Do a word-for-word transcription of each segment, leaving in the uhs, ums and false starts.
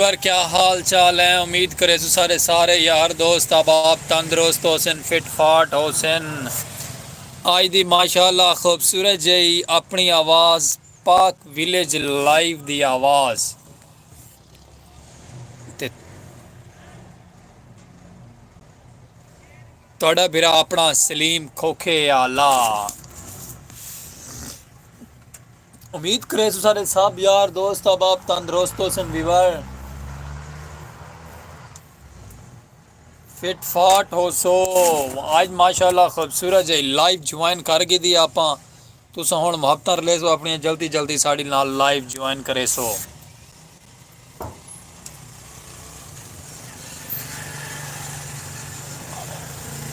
ویور، کیا حال چال ہیں؟ امید کریسوں سارے سارے یار دوست احباب تندرست ہوسن، فٹ فاٹ ہوسن۔ آج دی ماشاءاللہ خوبصورت جئی اپنی آواز، پاک ویلیج لائیو دی آواز۔ تے تہاݙا بھرا اپݨا سلیم کھوکھے آلا۔ امید کریسوں سارے سب یار دوست احباب تندرست ہوسن ویور، فٹ فاٹ ہوسو۔ اڄ ماشاءاللہ خوبصورت جئی لائیو جوائن کر گھدی آپاں۔ تساں ہݨ محبتاں رلیسو اپݨیاں، جلدی جلدی ساݙی نال لائیو جوائن کریسو۔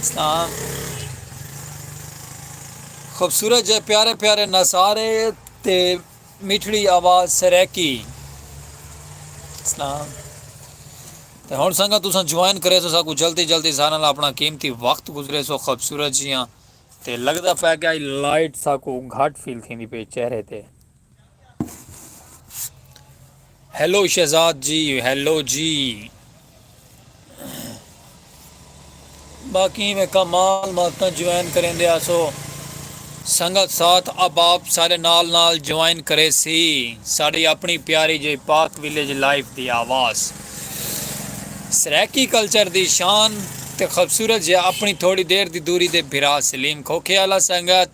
اسلام۔ خوبصورت جے پیارے پیارے نظارے تے میٹھڑی آواز سرائیکی۔ اسلام۔ تے ہݨ سنگت تساں جوائن کریسو ساکوں جلدی جلدی، سارے نال اپݨا قیمتی وقت گزریسو خوبصورت جیاں۔ تے لڳدا پیا کہ اڄ لائٹ ساکوں گھٹ فیل تھیندی پئی چہرے تے۔ ہیلو شہزاد جی، ہیلو جی۔ باقی میں کمال ماتاں جوائن کریندے آسو۔ سنگت ساتھ احباب سارے نال نال جوائن کریسی۔ ساݙی اپݨی پیاری جئی پاک ویلیج لائیو دی آواز۔ سرائیکی کلچر دی شان تے خوبصورت جے اپݨی تھوڑی دیر دی دوری دے بھرا سلیم کھوکھے آلا سنگت۔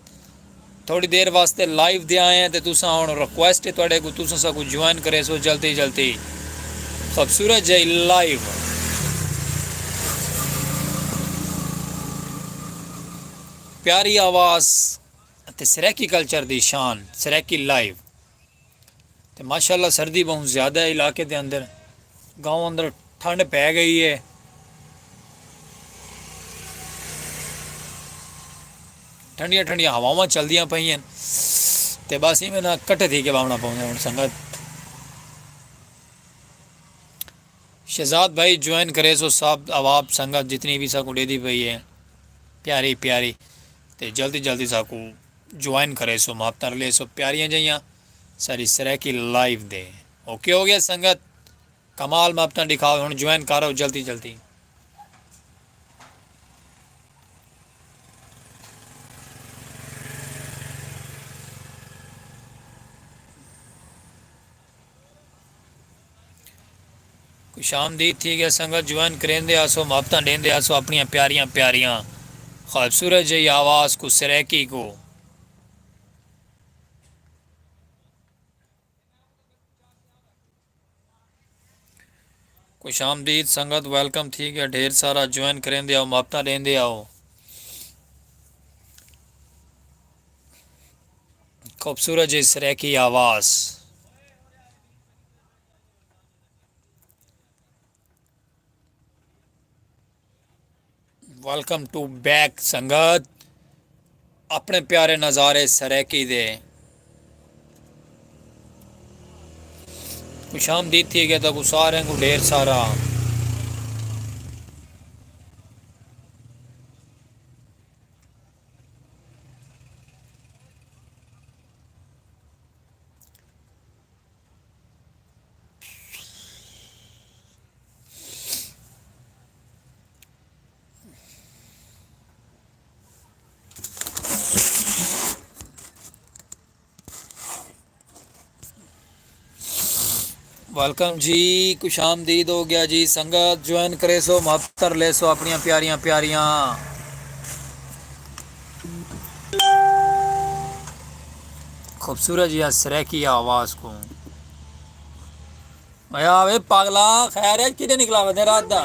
تھوڑی دیر واسطے لائیو دے آئے ہیں تے تساں ہݨ ریکویسٹ ہے تہاݙے کوں، تساں ساکوں جوائن کریسو جلدی جلدی۔ خوبصورت جئی لائیو، پیاری آواز تے سرائیکی کلچر دی شان، سرائیکی لائیو۔ تے ماشاءاللہ سردی بہوں زیادہ ہے علاقے دے اندر، گاؤں اندر ٹھنڈ پے گئی ہے، ٹھنڈیاں ٹھنڈیاں ہواواں چلدیاں پئی ہیں۔ تے بس ایویں نہ کٹھے تھی کے باونا پوندا ہن سنگت۔ شہزاد بھائی جوائن کریسو سب احباب سنگت جتنی بھی ساکوں ݙیدھی پئی ہے پیاری پیاری، تے جلدی جلدی ساکوں جوائن کریسو، محبتاں رلیسو پیاریاں جئیاں ساری سرائیکی لائیو دے۔ اوکے ہو گیا سنگت، کمال محبتاں ݙکھاؤ، ہݨ جوائن کرو جلدی جلدی۔ خوش آمدید تھی ڳیا سنگت، جوائن کریندے آسو، محبتاں ݙیندے آسو اپݨیاں پیاریاں پیاریاں خوبصورت جئی آواز کوں، سرائیکی کوں۔ خوش آمدید سنگت، ویلکم تھی ڳیا ڈھیر سارا، جوائن کریندے آؤ، محبتاں ݙیندے آؤ۔ خوبصورت جئی سرائیکی آواز۔ ویلکم ٹو بیک سنگت، اپݨے پیارے نظارے سرائیکی دے۔ خوش آمدید تھی ڳیا تہاکوں سارے کوں ڈھیر سارا۔ ویلکم جی، خوش آمدید ہو ڳیا جی۔ سنگت جوائن کریسو، محبتاں رلیسو اپݨیاں پیاریاں پیاریاں۔ خوبصورت جیہاں سرائیکی آواز کوں۔ آیا وے پاگلا، خیر ہے، کݙے نکلا ودے رات دا؟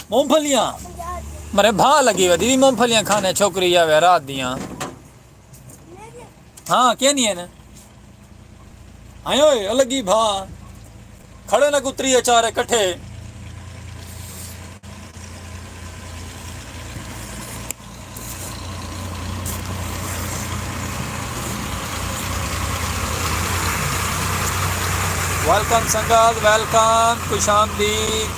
مونگ پھلیاں۔ مرے بھا لڳی ودی وی مونگ پھلیاں کھانے چھوکری آوے رات دیاں۔ ہاں، کیا نہیں ہے نا؟ آئے ہوئے، الگ ہی بھا۔ کھڑے نہ کتری اچارے کٹھے۔ ویلکم سنگت، ویلکم، خوش آمدید۔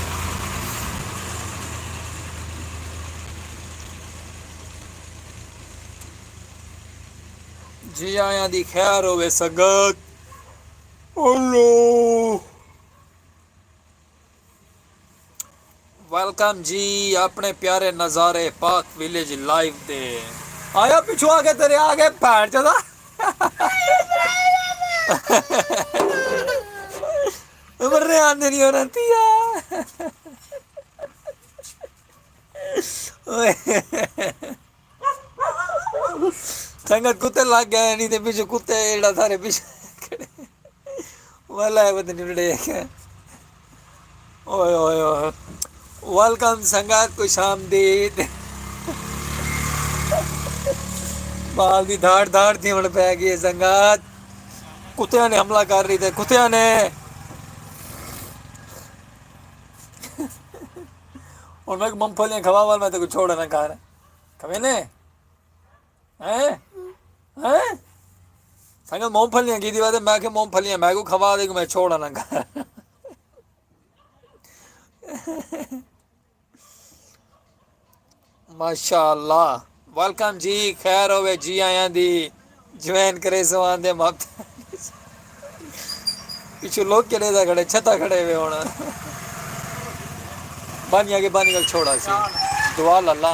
جی آیاں دی خیر ہووے سنگت۔ اللہ۔ ویلکم جی اپنے پیارے نظارے پاک ویلیج لائیو دے۔ آیا پچھو آ کے تیرے آ گئے بھیݨ چودا۔ مرے آندے نہیں ہونا تیا۔ اوئے۔ سنگت کتے لگ گئے نہیں تے پچھو کتے ایڑا سارے پچھو کھڑے۔ والا ہے بدنی بڑے۔ اوئے اوئے اوئے۔ ویلکم سنگت، خوش آمدید۔ بال دی دھاڑ دھاڑ تھی ہن پہ گئی ہے سنگت۔ کتیاں نے حملہ کر رہی تھے، کتیاں نے۔ ہن میں ممفلیاں کھواواں، میں تے کوں چھوڑا نہ کر۔ کھویندے؟ ہیں؟ ہیں؟ سنگت مونگ پھلیاں کی دی واسطے میں کہ مونگ پھلیاں میں کو کھوا دے کہ میں چھوڑا نہ گھر۔ ماشاءاللہ۔ ویلکم جی، خیر ہوے جی آیاں دی۔ جوائن کرے سو آندے مت۔ پچھو لوگ کڑے دا کھڑے، چھتا کھڑے ہوئے ہونا۔ بانی آگے بانی گل چھوڑا سی۔ دعا لالا۔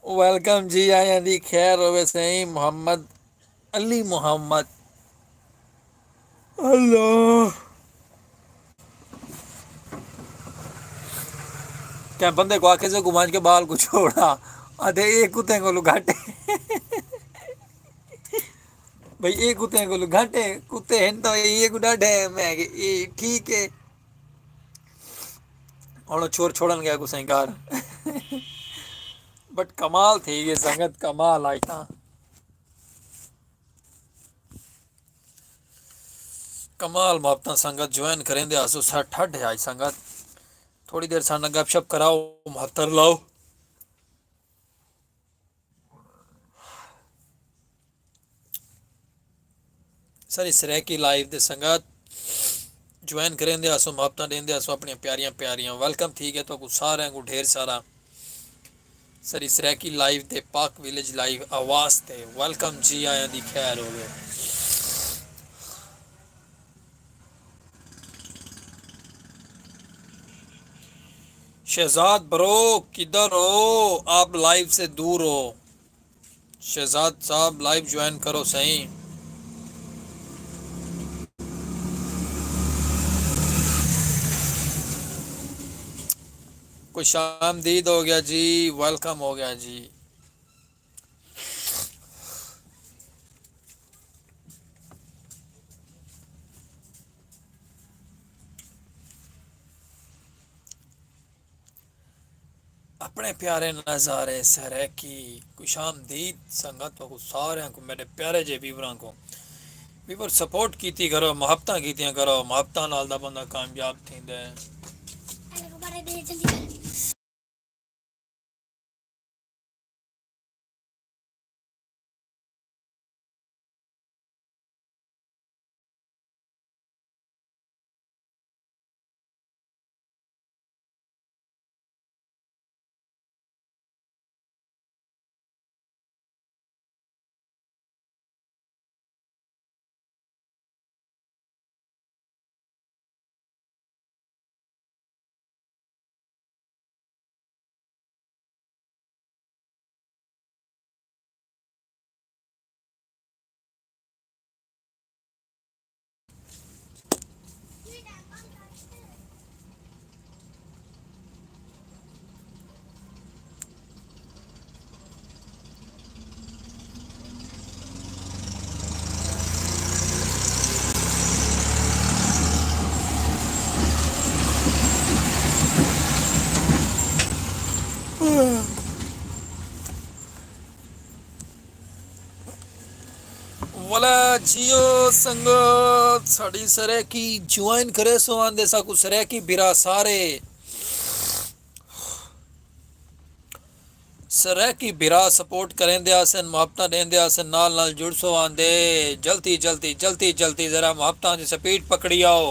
ویلکم جی آیاں دی خیر ہوے سائیں محمد علی محمد۔ اللہ۔ کیا بندے کو آکھے سے کو مانج کے بال کو چھوڑا؟ آدھے اے کتے کو لگاٹے۔ بھئی اے کتے کو لگاٹے، کتے ہیں تو اے کو ڈاڈے، میں کہ اے ٹھیک ہے۔ ہن چھوڑ چھوڑن گیا کو سائیں گھر۔ بٹ کمال تھی گئے سنگت، کمال آج تاں۔ کمال محبتاں سنگت، جوائن کریندے آسو سا ٹھڈ ہے آج سنگت۔ تھوڑی دیر سانا گپ شپ کراؤ، مہتر لاؤ۔ ساری سرائیکی لائیو دے سنگت جوائن کریندے آسو، محبتاں ڈیندے آسو اپنی پیاریاں پیاریاں۔ ویلکم تھی گیا تو کو سارے کو ڈھیر سارا۔ سری سرائیکی لائیو تے پاک ویلیج لائیو آواز تے ویلکم جی آیاں دی خیر ہووے۔ شہزاد برو کدھر ہو؟ آپ لائیو سے دور ہو۔ شہزاد صاحب لائیو جوائن کرو سائیں۔ خوش آمدید ہو گیا جی، ویلکم ہو گیا جی۔ اپنے پیارے نظارے سرائیکی۔ خوش آمدید سنگت کو سارے کو، میرے پیارے جے ویوراں کو۔ ویور سپورٹ کیتی کرو، محبتاں کیتیاں کرو، محبتاں نال دا بندہ کامیاب تھیندا ہے۔ ولا جیو سنگت ساڈی سرائیکی جوائن کرے سو آندے ساکو سرائیکی برا سارے۔ سرائیکی بھرا سپورٹ کریندے آسن، محبتاں ݙیندے آسن، نال نال جڑسو آندے۔ جلدی جلدی جلدی جلدی ذرا محبتاں دی سپیڈ پکڑی آؤ۔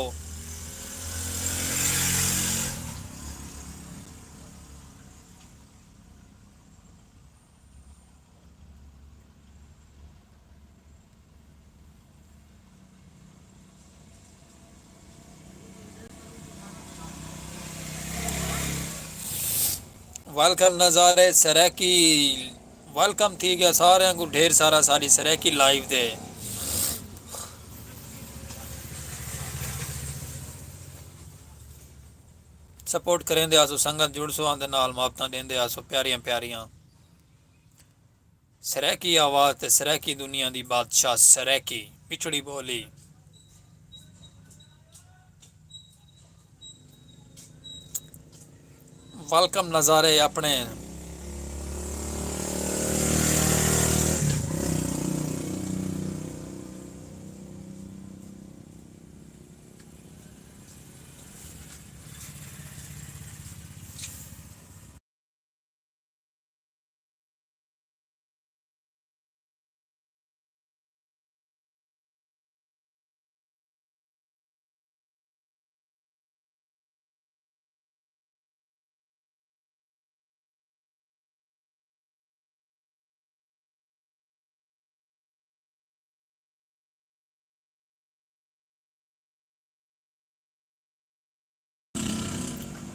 ویلکم نظارے سرائیکی، ویلکم تھی ڳیا ساریاں کوں ڈھیر سارا ساݙی سرائیکی لائیو تے۔ سپورٹ کریندے آسو، سنگت جڑسو آندے نال، محبتاں ݙیندے آسو پیاریاں پیاریاں۔ سرائیکی آواز تے سرائیکی دنیا دی بادشاہ سرائیکی مٹھڑی ٻولی۔ ویلکم نظارے اپݨے۔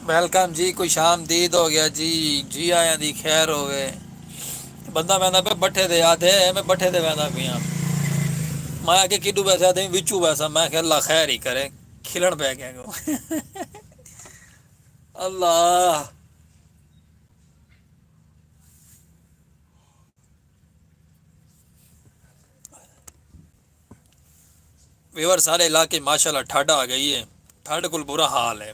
ویلکم جی، خوش آمدید ہو گیا جی، جی آیاں دی خیر ہووے۔ بندہ ویندا پیا بٹھے تے، آدھے میں بٹھے تے ویندا پیاں۔ میں آکھیا کیݙوں ویسے؟ آدھے وچوں ویساں۔ میں آکھیا اللہ خیر ہی کرے، کھلݨ پئے ڳئے کو۔ اللہ۔ ویور سارے علاقے ماشاءاللہ ٹھڈ آ ڳئی ہے، ٹھڈ کول برا حال ہے۔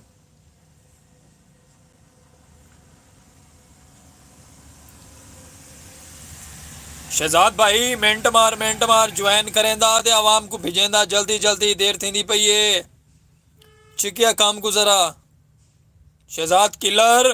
شہزاد بھائی منٹ مار، منٹ مار، جوائن کریندا تے عوام کوں بھجیندا جلدی جلدی، دیر تھیندی پئی ہے۔ چھکیا کم کوں ذرا۔ شہزاد کلر۔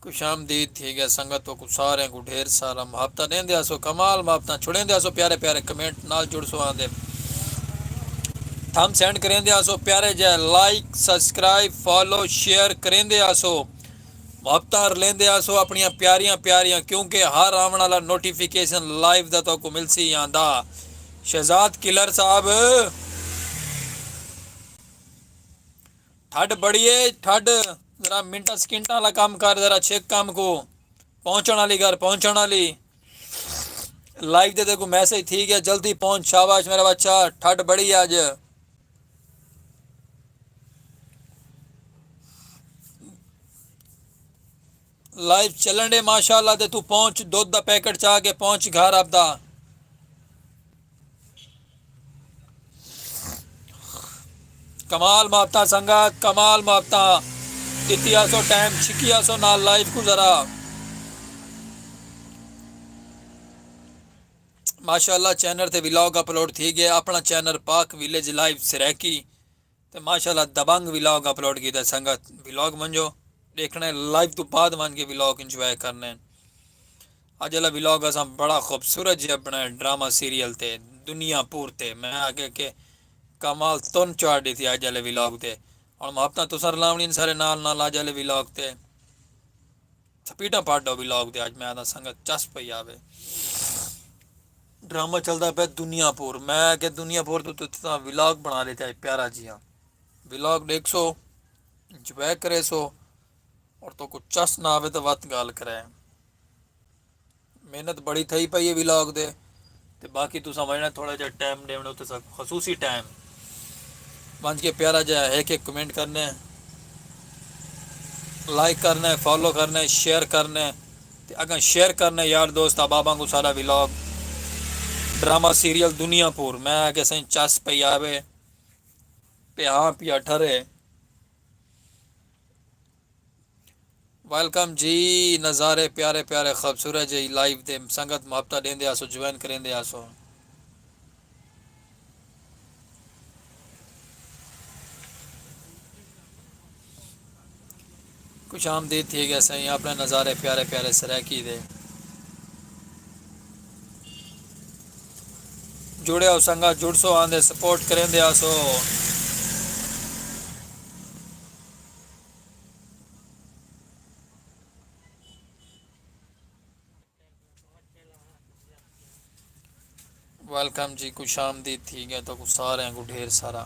خوش آمدید تھی ڳیا سنگت، تہاکوں ساریاں کوں ڈھیر سارا محبتاں ݙیندے آسو، کمال محبتاں چھوڑیندے آسو، پیارے پیارے کمنٹ نال جڑسو آندے۔ تھم سینڈ کریندے آسو، پیارے جے لائک، سبسکرائب، فالو، شیئر کریندے آسو۔ محبتاں رلیندے آسو اپݨیاں پیاریاں پیاریاں، کیونکہ ہر آوݨ والا نوٹیفیکیشن لائیو دا تہاکوں ملسی آندا۔ شہزاد کلر صاحب، ٹھڈ بڑی ہے، ٹھڈ ذرا منٹاں سیکنڈاں والا کم کر، ذرا چھک کم کو، پہنچݨ والی گھر پہنچݨ والی۔ لائیو تے تیکوں میسج تھی ڳیا، جلدی پہنچ، شاباش میرا بچہ، ٹھڈ بڑی ہے اڄ۔ لائیو چلݨ ݙے ماشاءاللہ، تے توں پہنچ، دودھ دا پیکٹ چا کے پہنچ گھر آپدا۔ کمال محبتاں سنگت، کمال محبتاں۔ ݙتی آسو ٹائم، چھکی آسو نال لائیو کوں ذرا۔ ماشاءاللہ چینل تے ولاگ اپلوڈ تھی ڳئے، اپݨا چینل پاک ویلیج لائیو سرائیکی۔ تے ماشاءاللہ دبنگ ولاگ اپلوڈ کیتا سنگت، ولاگ ونڄو ݙیکھݨے، لائیو توں بعد ونڄ کے ولاگ انجوائے کرݨے۔ اڄ والا ولاگ اساں بڑا خوبصورت جیہا بݨائے ڈرامہ سیریل تے دنیا پور تے۔ میں آکھیا کہ کمال تن چاڑ ݙتی اڄ والے ولاگ تے۔ ہݨ محبتاں تساں رلاوݨی سارے نال نال اڄ والے ولاگ تے۔ سپیڈاں پاڈو ولاگ تے اڄ میں آہدا سنگت چس پئی آوے۔ ڈرامہ چلدا پیا دنیا پور۔ میں کہ دنیا پور تو تساں ولاگ بݨا ݙتا ہے پیارا جیہاں۔ ولاگ ݙیکھسو، انجوائے کریسو، اور تہاکوں چس نہ آوے تو وت ڳالھ کرے۔ محنت بڑی تھئی پئی ہے ولاگ دے، تے باقی تساں ونڄݨا تھوڑا جیہا ٹائم ݙیوݨے اتے سا خصوصی ٹائم۔ ونڄ کے پیارا جیہا ہک ہک کمنٹ کرݨے، لائک کرݨے، فالو کرݨے، شیئر کرݨے، تے اڳاں شیئر کرݨے یار دوست احباباں کوں سارا ولاگ ڈرامہ سیریل دنیا پور۔ میں آکھیا سائیں چس پئی آوے، پیا پیا ٹھرے۔ ویلکم جی، نظارے پیارے پیارے خوبصورت جی لائیو دے، سنگت محبتہ ݙیندے آسو، جوائن کریندے آسو۔ خوش آمدید تھی ڳئے سائیں، اپݨے نظارے پیارے پیارے سرائیکی دے۔ جڑے ہو سنگت، جڑسو آندے سپورٹ کریندے آسو۔ ویلکم جی، خوش آمدید تھی ڳئے تہاکوں ساریں کوں ڈھیر سارا۔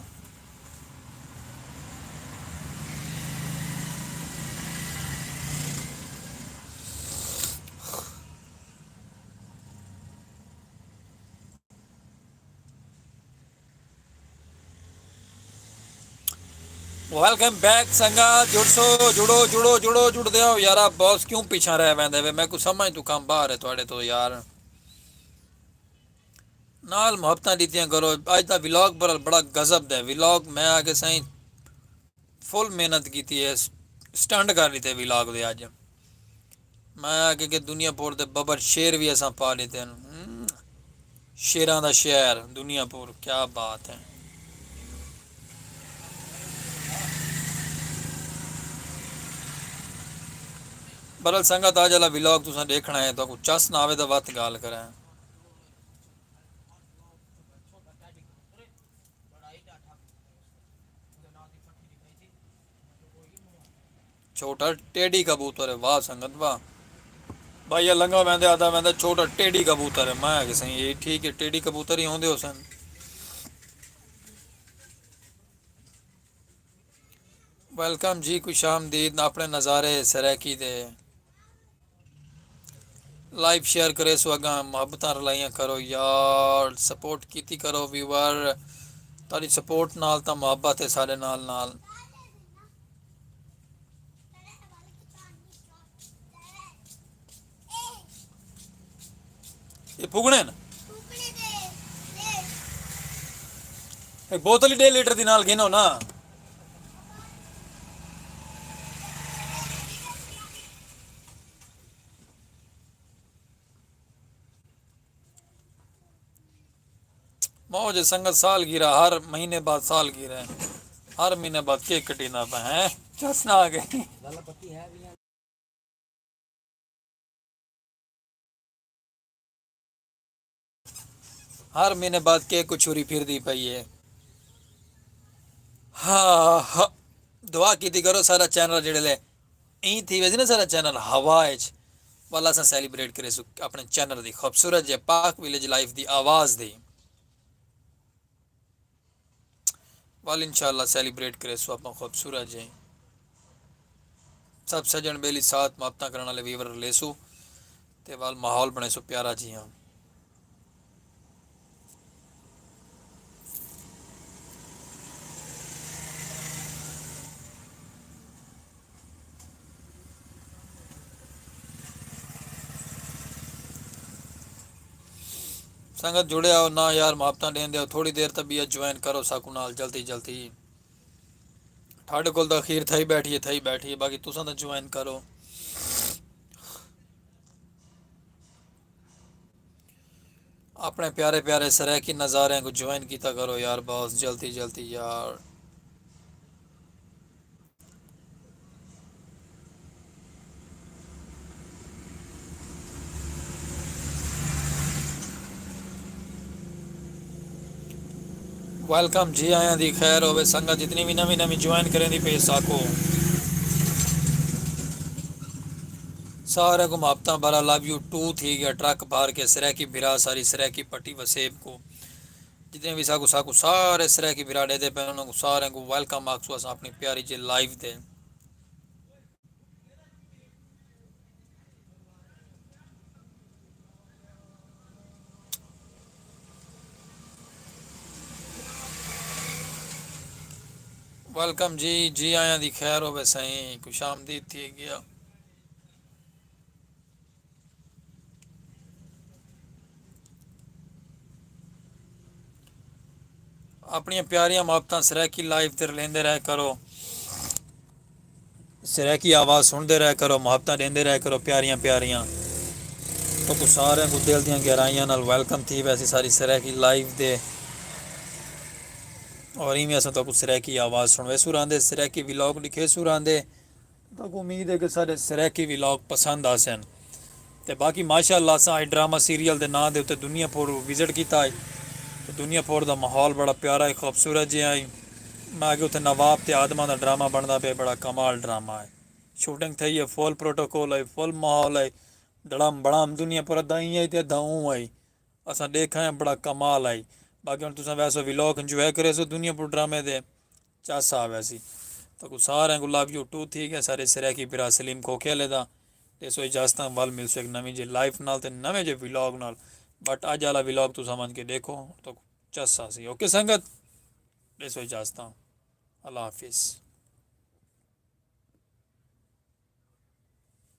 ویلکم بیک سنگت، جڑسو، جڑو، جڑو، جڑو، جڑدے ہو یارا، باس کیوں پیچھا رہ ویندے وے؟ میکوں سمجھ توں کم باہر ہے تہاݙے توں یار۔ نال محبتاں ݙتیاں کرو۔ اڄ دا ولاگ بڑا، بڑا گزب دا ہے۔ ولاگ میں آ کے سائیں فل محنت کیتی ہے، سٹنٹ کر ݙتے ولاگ دے اڄ۔ میں آکھیا کہ دنیا پور دے ببر شیر وی اساں پا ݙتے ہن۔ ہم، شیراں دا شہر دنیا پور، کیا بات ہے۔ برل سنگت، اڄ والا ولاگ تساں ݙیکھݨا ہے، تہاکوں چس نہ آوے تاں وت ڳالھ کریں۔ چھوٹا ٹیڈی کبوتر ہے، واہ سنگت واہ۔ بھائی یہ لنگا ویندے آدا ویندا چھوٹا ٹیڈی کبوتر ہے۔ میں کہ سائیں یہ ٹھیک ہے، ٹیڈی کبوتر ہی ہوندے ہوسن۔ ویلکم جی، خوش آمدید۔ اپݨے نظارے سرائیکی دے۔ لائیو شیئر کریسو، اڳاں محبتاں رلائیاں کرو یار، سپورٹ کیتی کرو ویور، تہاݙی سپورٹ نال تاں محبت ہے ساݙے نال نال۔ یہ پھگنے نا؟ ایک بوتل ہی ڈیڑھ لیٹر دی نال گھنو نا۔ موج ہے سنگت، سالگرہ ہر مہینے بعد سالگرہ ہے، ہر مہینے بعد کیک کٹیندا پئے ہیں۔ چس نہ آ گئی۔ ہر مہینے بعد کیک کوں چھری پھردی پئی ہے۔ ہاں، ہاں۔ دعا کیتی کرو سارا چینل جڑے لے ایں تھی ویسی نا سارا چینل ہوا اچ، والا اساں سیلیبریٹ کریسوں اپݨے چینل دی خوبصورت جے پاک ویلیج لائف دی آواز دی۔ ول انشاءاللہ سیلیبریٹ کریسوں اپݨا خوبصورت جے۔ سب سڄݨ ٻیلی ساتھ محبتاں کرݨ والے ویور لیسوں تے ول ماحول بݨیسوں پیارا جیہاں۔ سنگت جڑے آؤ نا یار، محبتاں ݙیندے ہو، تھوڑی دیر طبیعت جوائن کرو ساکوں نال جلدی جلدی۔ تھاݙے کول تاں اخیر تھئی ٻیٹھی ہے، تھئی ٻیٹھی ہے، باقی تساں تاں جوائن کرو۔ اپݨے پیارے پیارے سرائیکی نظاریاں کوں جوائن کیتا کرو یار، بس جلدی جلدی یار۔ ویلکم، جی آیاں دی خیر ہووے سنگت، جتنی وی نویں نویں جوائن کریندی پئی ساکوں سارے کوں محبتاں بھرا لو یو ٹو تھی ڳیا، ٹرک بھر کے سرائیکی بھرا ساری سرائیکی پٹی وسیب کوں۔ جتنے وی ساکوں، ساکوں سارے سرائیکی بھرا ݙیہدے پئے انہاں کوں سارے کوں ویلکم آکھسوں اساں اپݨی پیاری جے لائیو تے۔ ویلکم جی، جی آیاں دی خیر ہووے سائیں، خوش آمدید تھی ڳیا۔ اپݨیاں پیاریاں محبتاں سرائیکی لائیو تے رلیندے رہ کرو۔ سرائیکی آواز سݨدے رہیا کرو، محبتاں ݙیندے رہیا کرو پیاریاں پیاریاں۔ تہاکوں ساریں کوں دل دیاں گہرائیاں نال ویلکم تھی ویسی ساری سرائیکی لائیو دے۔ اور ایویں اساں تہاکوں سرائیکی آواز سݨویسوں رہندے، سرائیکی ولاگ ݙکھیسوں رہندے۔ تہاکوں امید ہے کہ سارے سرائیکی ولاگ پسند آسن۔ تے باقی ماشاء اللہ اساں اے ڈرامہ سیریل دے ناں دے اتے دنیا پور وزٹ کیتا ہے۔ تے دنیا پور دا ماحول بڑا پیارا ہے، خوبصورت جیہا ہے۔ میں اگے اتے نواب تے آدماں دا ڈرامہ بݨدا پئے، بڑا کمال ڈرامہ ہے۔ شوٹنگ تھئی ہے، فل پروٹوکول ہے، فل ماحول ہے۔ ڈڑام بڑام دنیا پور ادھا ایں ہے تے ادھا اوں ہے۔ اساں ݙیکھ آئے ہیں، بڑا کمال آئی۔ باقی ہݨ تساں ویسو ولاگ انجوائے کریسو دنیا پور ڈرامے دے۔ چس آ ویسی۔ تہاکوں ساریں کوں لو یو ٹو تھی ڳیا، سارے سرائیکی بھرا سلیم کھوکھے آلے دا۔ ݙیسو اجازتاں، ول ملسوں ہک نویں جے لائف نال تے نویں جے ولاگ نال۔ بٹ اڄ آلا ولاگ تساں ونڄ کے ݙیکھو، تہاکوں چس آسی۔ اوکے سنگت، ݙیسو اجازتاں۔ اللہ حافظ۔